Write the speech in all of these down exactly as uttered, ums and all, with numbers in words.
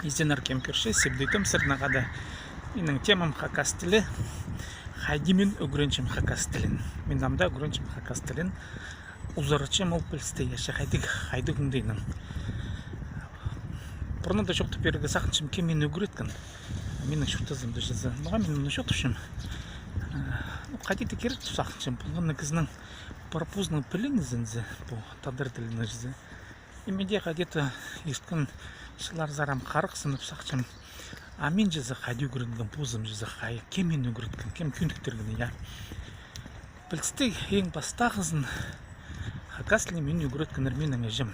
Изеннер, кем кӧрче, сибдейтім сірернең хада. Минің темам хакас тілі. Хайди мин ӱгренчем хакас тілін. Мин ам даа ӱгренчем хакас тілін. Узаратчам ол пілісті, я, че хайдағ, хайдағ оңдайнаң. Пурнада чоохтап пирерге сағынчам, кем мині ӱгреткен. Минің чуртазымда чізе. Ноға мин мыны чоохтапчам? Э, ну, хайди-да кирек тіп сағынчам. Полған на кізінің пір позының пілінізінзе, пу тадар тілінізінзе. И мин дее хайди-да ирткен чылларзар ам харах сынап сағынчам. А мин чізе хайди ӱгренген, позым чізе хай, кем мині ӱгреткен, кем кӧніктірген, я. Пілістіг, ең пастағызын хакас тілін мині ӱгреткеннер минің іҷем.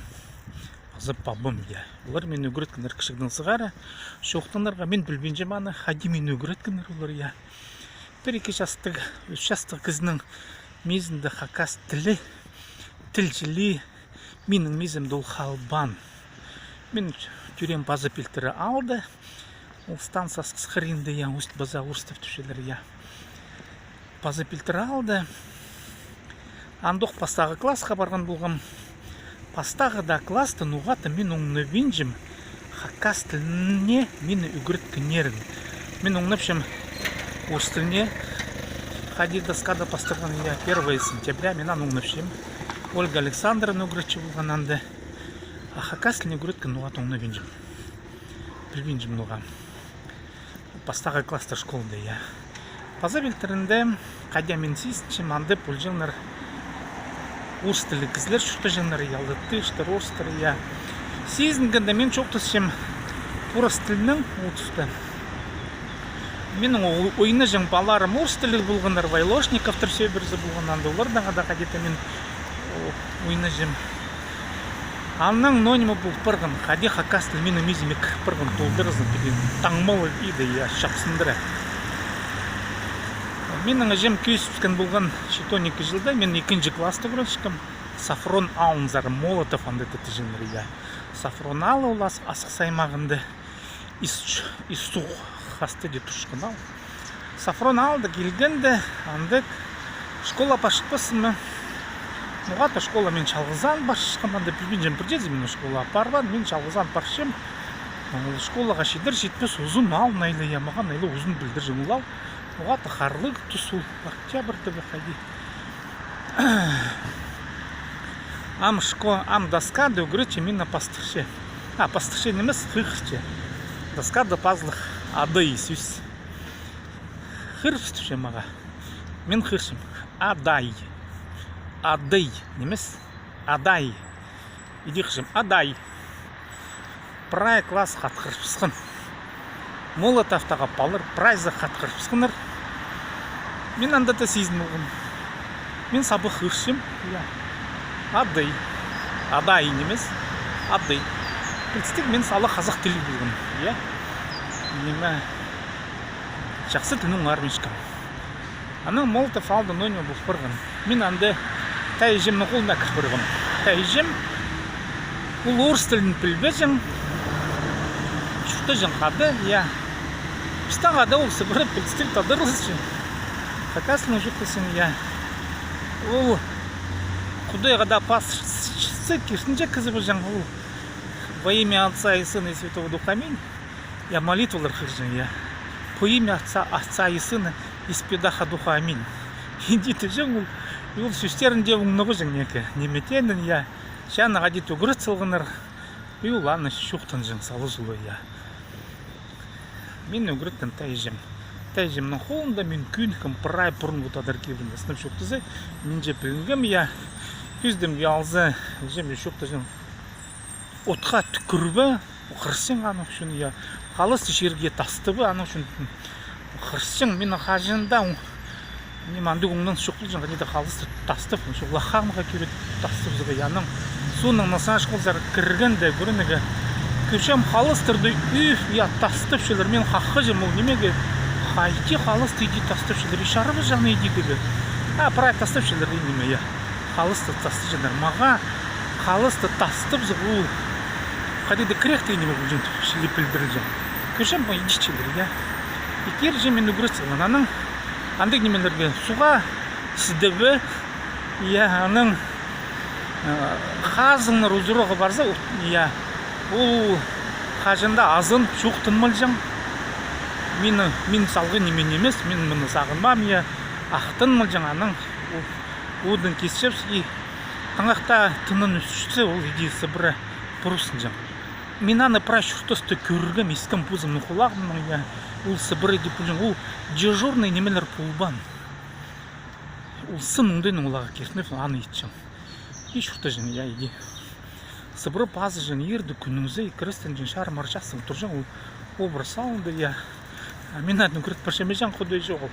Паза пабам, я. Олар мині ӱгреткеннер кічігдең сығара. Чоохтанарға мин пілбинчем аны, хайди мині ӱгреткеннер олар, я. Пір-ікі частығ, ӱс частығ кізінің мизінде хакас тілі, тіл чіли, минің мизімде ол халбаан. Мин тӧреем Паза Пилтірі аалда. Ол станция Асхыс хыринда, я, Усть-База, Орыстап тіпчелер, я. Паза Пилтірі аалда. Андох пастағы классха парған полғам. Пастағы даа класста ноға-да мин оңнабинчам хакас тіліне мині ӱгреткеннерін. Мин оңнапчам орыс тіліне, хайди доскада пастырған, я, первое сентября, мин аны оңнапчам. Ольга Александровна ӱгретчі полған анда. А хакас тілін ӱгреткен ноға-да оңнабинчам. Пілбинчем ноға. Пастағы класста школада, я. Паза пилтірінде, хайди мин сизінчем, анда полҷаңнар орыс тілліг кізілер чуртаҷаңнар, я, латыштар, орыстар, я. Сизінгенде мин чоохтасчам орыс тілінең ол туста. Минің о-, ойнаҷаң палаларым орыс тілліг полғаннар, Вайлошниковтар сӧбірезі полған, анда оларнаң хада хайди-да мин, о, ойнаҷам. Анаң ноо ниме пол парған, хайди хакас тіл минің мизіме кір парған, толдыразын піди таңмалығ иді, я, чапсындыра. Минің іҷем кӧзібіскен полған читон ікі чылда, мин ікінҷі класста ӱгренчеткем, Софрон аалынзар, Молотов анда тіҷеңнер, я. Софрон аалы ол Ас-, Асхыс аймағында. Ис-, Ис-Суғ хастыда турчатхан аал. Софрон аалда килгенде, андағ школа парчатпаспын ма. Ноға-да школа мин чалғызаан парчатхам, анда пілбинчем, пірдеезі мині школа апарбаан, мин чалғызаан парчам. Ол школаға чидер-читпес узун аал, найлы, я, мағаа найлы узун пілдірҷең ол аал. Ноға-да харлығ тус ол, октябрьда ба хайди. Ам шко-, ам доскада ӱгретче мині пастырча. А, пастырча нимес, хығырча. Доскада пазылых «адай» сӧс. Хығырыбыс тіпче мағаа. Мин хығырчам: «Адай». «Адай» нимес, «адай». Иди хығырчам: «Адай». Прай класс хатхырыбысхан. Молотовтағы палалар прайзы хатхырыбысханнар. Мин анда даа сизін полғам. Мин сабах хығырчам, я. «Адай». «Адай» нимес, «адай». Пілдістіг, мин сала хазах тілліг полғам, я. Ниме, чахсы тілні оңарбинчатхам. Анаң Молотов аалда ноо ниме пол парған. Мин анда тайҷамның холына кір парғам. Тайҷам, ол орыс тілін пілбеҷең, чуртаҷаң хада, я. Пістің хада ол сыбыра пілдістіг тадарласчаң. Хакас тілін чоохтасчаң, я. Ол Худайға даа пасчатса, киртінҷек кізі полҷаң ол. «Во имя Отца и Сына и Святого Духа. Аминь». Я, молитвалар хығырҷаң, я. «Во имя Отца, Отца и Сына и Святаго Духа. Аминь». Иди тіҷең ол, и ол сӧстерін дее оңнабаҷаң неке. Ниме теенін, я. Че аны хайди-да ӱгрет салғаннар, и ол аны чоохтанҷаң сала-сула, я. Мин ӱгреткен тайҷам. Тайҷамның холында мин кӧніккем прай пурунғы тадар кибін. Сынап чоохтаза, мин че пілінгем, я. Кӧзідімге алза, іҷем чоохтаҷаң. Отха тӱкӱрбе, хырысчаң аның ӱчӱн, я. Халысты чирге тастабы, аның ӱчӱн хырысчаң. Минің хаҷан даа оң-, ниме, андағ оңнаң чох полҷаң, хайди-да халысты тастап, чох лахаңға кире тастап, я, анаң. Соонаң на саңай школазар кіргенде, кӧргенде, кӧрчем, халыстарны ӧӧ, я, тастапчалар. Мин хаххаҷам, ол нимее, хайди халысты иди тастапчалар, и чарабаҷаң на иди кізі. А, прай тастапчалар, и ниме, я. Халысты тастаҷаңнар. Мағаа халысты тастапча ол хайди-да кіректіг ниме полҷаң тіп чіли пілдірілҷең. Кӧрчем, ма, идіччелер, я. И кирі че мин ӱгрет салғам. Анаң андағ нимелерге суға сідебе, я, анаң, э, хазыңнар узураға парза, я, ол Хаҷан даа азынып чоохтанмалҷаң. Мині, мин салған ниме нимес, мин мыны сағынмаам, я, ах, тынмалҷаң, анаң у-, удың кисчебіс, и таңахта тынын ӱсче, ол иди сыбыра пурусынҷаң. Мин аны прай чуртаста кӧргем, искем позымның хулағымнаң, я, ол сыбыра иди пурунҷаң, ол дежурный нимелер полбаан. Ол сын оңдайнаң оларға киртініп, аны итчең. И чуртаҷаң, я, иди. Сыбыра пазыҷаң, ирде кӱннің зе, кірестенҷең, чарым ар чассың турҷаң, ол образ салынды, я. А мин аны ӱгрет парчам, иҷең, Худай чоғыл.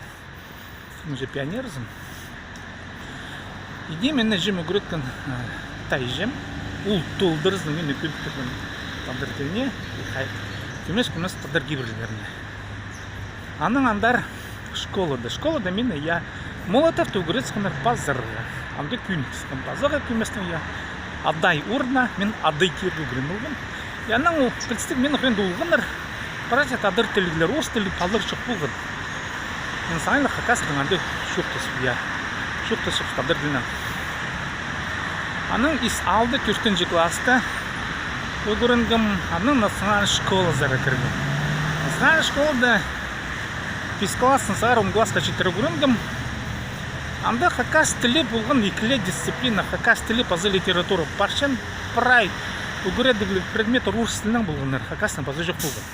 Мин же пионерзім. Иди мині іҷем ӱгреткен, а, тайҷам. Ол толдырзын мині кӧніктірген тадар тіліне, и хай-, кӧмес-кӧмес тадар кибірлеріне. Анаң андар школада. Школада мині, я, Молотовта ӱгретскеннер пазарға. Анда кӧнікскен пазарға кӧместең, я. Адай орнына мин адай кирге ӱгрен полғам. Я, анаң ол пілістіг мині хыринда олғаннар. Прай тадар тілліглер, орыс тілліг палалар чох полған. Мин саңай ла хакас тілінең анда чоохтасчам, я. Чоохтасчам тадар тілінең. Анаң ис алды, тӧртінҷі класста ӱгренгем, анаң национальный школазар кіргем. Национальный школада пис класстаң сығара он класха читіре ӱгренгем. Анда хакас тілі полған ікі ле дисциплина, хакас тілі паза литература. Парчан прай ӱгредігліг предметтер орыс тілінең полғаннар, хакастың паза чох полған.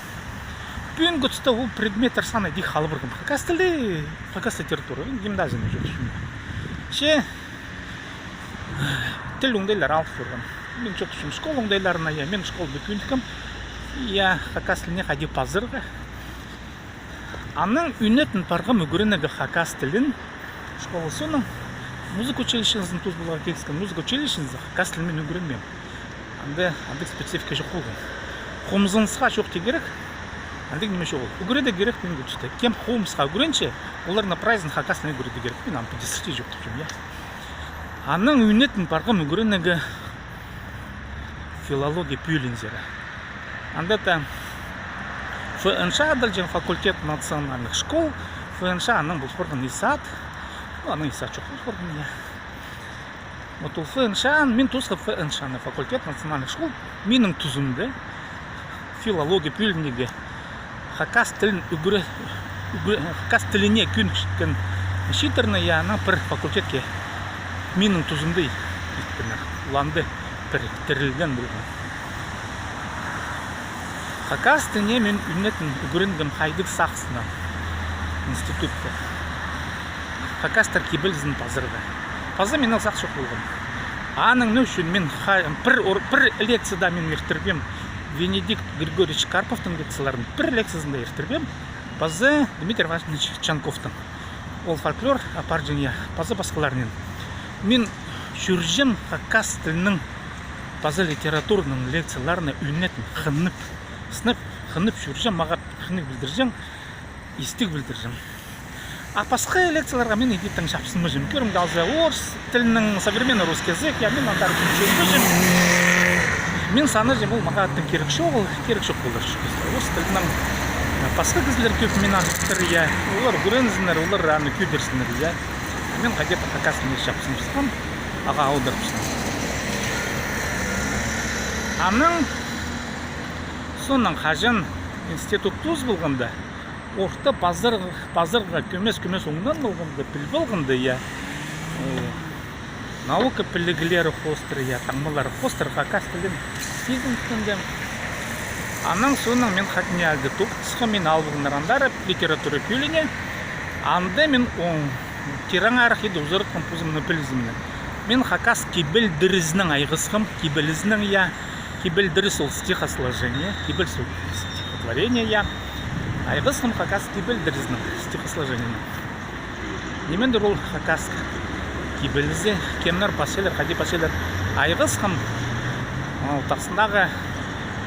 Пӱӱнгі туста ол предметтер саны иди халып парған. Хакас тілі, хакас литература, гимназияны чоохтапчам. Че тіл оңдайлар алыс парған. Мин чоохтапчам школа оңдайларына, я, мин школада кӧніккем, я, хакас тіліне хайди пазарға. Анаң ӱнетін парғам ӱгренерге хакас тілін. Школа соонаң музыка училищезін тоозып аларға киліскен. Музыка училищезінде хакас тілін мин ӱгренмеем. Анда, андағ специфика чох полған. Хомзынысха чоохтирға кирек, андағ ниме чоғыл. Ӱгредерге кирек пӱӱнгі туста. Кем хомысха ӱгренче, оларны прайзын хакас тілін ӱгредерге кирек. Мин ам піди сіртче чоохтапчам, я. Анаң ӱнетін парғам ӱгренерге филология пӧлиинзер. Анда та ФНШ адалҷаң, факультет национальных школ, ФНШ анаң пол парған ИСААТ. Ну, анаң ИСААТ чох пол парған, я. Вот ол ФНШ, мин тоосхам ФНШ-ны, факультет национальных школ, минің тузымда филология пӧлиинге хакас тілін ӱгре-, ӱгре-, хакас тіліне кӧнікчеткен чииттерні, я, анаң пір факультетке минің тузымда иткеннер. Ол анда пір тірілген полған. Хакас тіліне мин ӱнетін ӱгренгем хайдағ сағыснаң институтта. Хакастар кибелізін пазарға. Паза минің сағыс чох полған. Аның ӱчӱн мин ха-, пір ор-, пір лекцияда мин иртірбеем, Венедикт Григорьевич Карповтың лекцияларын пір лекциязында иртірбеем, паза Дмитрий Иванович Чанковтың. Ол фольклор апарҷаң, я, паза пасхаларынаң. Мин чӧрҷем хакас тілінің паза литератураның лекцияларына ӱнетін хынып, сынап, хынып чӧрҷем, мағаа хынығ пілдірҷең, истіг пілдірҷең. А пасха лекцияларға мин иди тың чапсынмаҷам. Кӧрімге алза, орыс тілінің, современный русский язык, я, мин андар чӧрбеҷем. Мин санаҷам, ол мағаа тың кирек чоғыл, кирек чох полар. Орыс тілінең, э, пасха кізілер кӧп мин артыр, я. Олар ӱгрензіннер, олар аны кӧдірзіннер, я. А мин хайди-да хакас тіліне чапсыныбысхам, ағаа аударыбысхам. Аның соонаң хаҷан институт тоозып алғанда, орта пазар-, пазарға кӧмес-кӧмес оңнан алғанда, піліп алғанда, я, о, наука піліглері хоостыра, я, таңмалары хоостыра хакас тілін изенткенде. Анаң соонаң мин ХакНИИЯЛИ-де тоғынысхам, мині алып алғаннар андар литература пӧлиине. Анда мин оң тирең арах иди узаратхам позымның пілізімні. Мин хакас кибелдірізінең айғасхам, кибелізінең, я, кибелдіріс ол стихосложение, кибеліс ол стихотворение, я. Айғасхам хакас кибелдірізінең, стихосложениенең. Нимендір ол хакас кибелізі, кемнер пасчалар, хайди пасчалар. Айғасхам, ол тағсындағы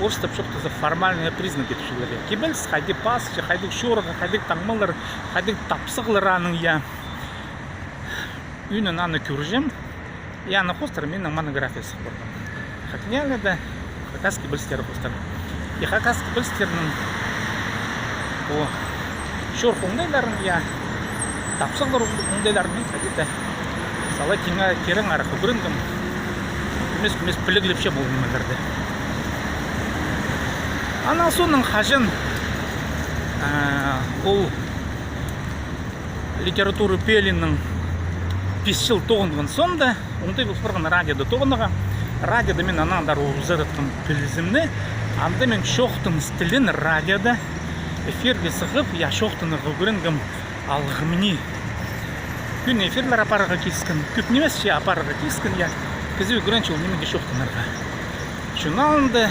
орыстап чоохтаза формальные признаки тіпчелер. Кибеліс хайди пасча, хайдағ чорығы, хайдағ таңмалар, хайдағ тапсағлар аның, я. Ӱнін аны кӧрҷем. И аны хоостыра минің монография сых парған. ХакНИИЯЛИ-де хакас кибелістері хоостыра. И хакас кибелістерінің пу чорых оңдайларын, я, тапсағлар оңдайларын мин хайди-да сала тиңе тирең арах ӱгренгем. Кӧмес-кӧмес піліглепчем ол нимелерні. Анаң соонаң хаҷан, а, ол литература пӧлиинің пис чыл тоғынған соонда, оңдай пол парған радиода тоғынарға. Радиода мин анаң андар узаратхам пілізімні. Анда мин чоохтаныс тілін радиода эфирге сығып, я, чоохтанарға ӱгренгем алғым ни. Кӧні эфирлер апарарға киліскен, кӧп нимес, че апарарға киліскен, я. Кізі ӱгренче ол нимеге чоохтанарға. Чон алнында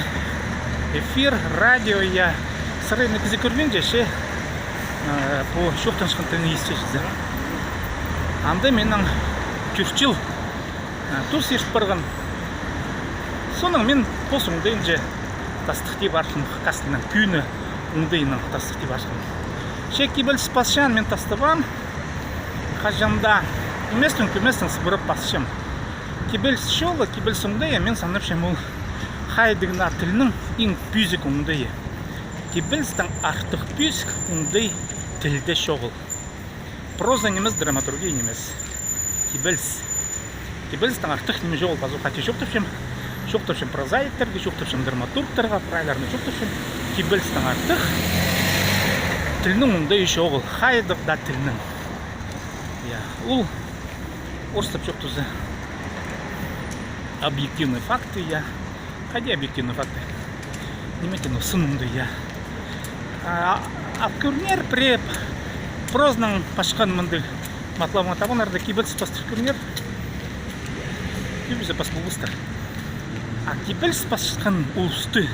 эфир, радио, я, сірерні кізі кӧрбинче, че, э, пу чоохтанчатхан тілні истінче. Анда минің тӧрт чыл, э, тус ирт парған. Соонаң мин пос оңдайынҷа тастыхти парчам, хакас тілінің кӧні оңдайынаң тастыхти парчам. Че кибеліс пасчаң мин тастабаам, хаҷан даа ниместең-кӧместең сыбыра пасчам. Кибеліс чолы, кибеліс оңдайы, мин санапчам, ол хайдағ на тілнің иң пӧзік оңдайы. Кибелістең артых пӧзік оңдай тілде чоғыл. Проза нимес, драматургия нимес. Кибеліс. Кибелістең артых ниме чоғыл, пазох хати чоохтапчам. Чоохтапчам прозаиктарға, чоохтапчам драматургтарға, прайларны чоохтапчам. Кибелістең артых тілнің оңдайы чоғыл, хайдағ даа тілнің. Я, ол орыстап чоохтаза, объективные факты, я. Хайди объективные факты? Ниме теен ол сын оңдай, я. А, ап кӧріңер, пірее прозаның пасчатхан мындағ матлабын табыңар даа, кибеліс пастыр кӧріңер. Кӧбізі пас полбастар. А кибеліс пасчатхан улусты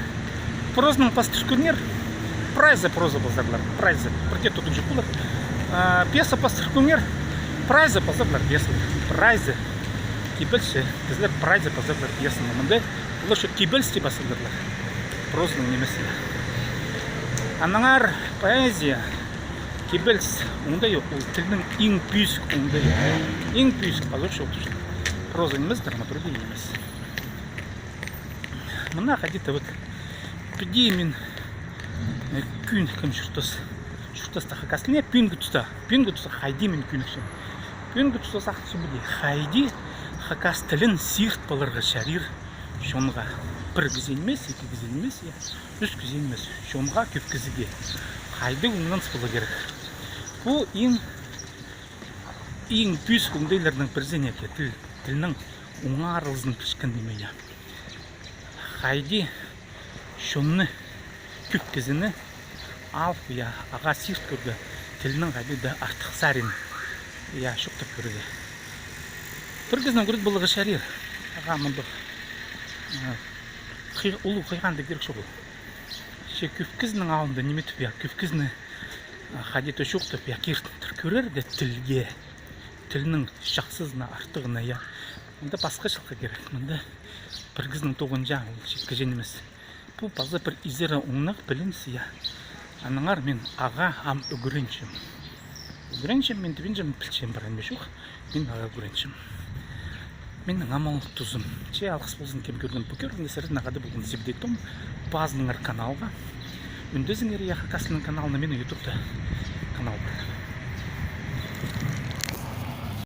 прозаның пастыр кӧріңер. Прайзы проза пазарлар, прайзы. Пірдее тудығ чох полар. А, пьеса пастыр кӧріңер. Прайзы пазарлар пьесалар. Прайзы. Кибеліс, кізілер прайзы пазарлар пьесаны. Мында олар чох, кибеліс тіп пазарлар. Прозаның нимезі. Аннаңар поэзия, кибеліс оңдайы, ол тілнің иң пӧзік оңдайы. Иң пӧзік, пазох чоохтапчам. Проза нимес, драматургия нимес. Мына хайди-да вот піди мин, э, кӧніккем чуртас, чуртаста хакас тіліне, пӱӱнгі туста, пӱӱнгі туста хайди мин кӧнікчем. Пӱӱнгі туста сағынчам піди, хайди хакас тілін сирт поларға чарир чонға. Пір кізее нимес, ікі кізее нимес, я, ӱс кізее нимес, чонға, кӧп кізіге. Хайди оңнаныс поларға кирек. Пу иң, иң пӧзік оңдайларның пірсі неке, тіл, тілнің оңарылызын пілчеткен ниме, я. Хайди чонны, кӧп кізіні алып, я, ағаа сирт кӧрерге, тілнің хайди-да артых сарин, я, чоохтап кӧрерге. Пір кізінең ӱгрет поларға чарир. Ағаа мындағ, а, хый-, улуғ хыйға даа кирек чоғыл. Че кӧп кізінің алнында ниме тіп, я, кӧп кізіні, а, хайди-да чоохтап, я, киртіндір кӧрерге тілге, тілнің чахсызына, артығына, я. Мында пасхачылығ кирек. Мында пір кізінің тоғынҷаң, ол читкіҷең нимес. Пу паза пір изері оңнағ пілініс, я. Аннаңар мин ағаа ам ӱгренчем. Ӱгренчем, мин тібінчем, пілчем, пір ниме чох. Мин ағаа ӱгренчем. Минің амал тузым. Че алғыс ползын, кем кӧрген пу кӧрігні, сірернең хада полған Сибдей Том. Пазыныңар каналға. Ӱндезіңер, я, хакас тілінің каналына, минің ютубта канал пар.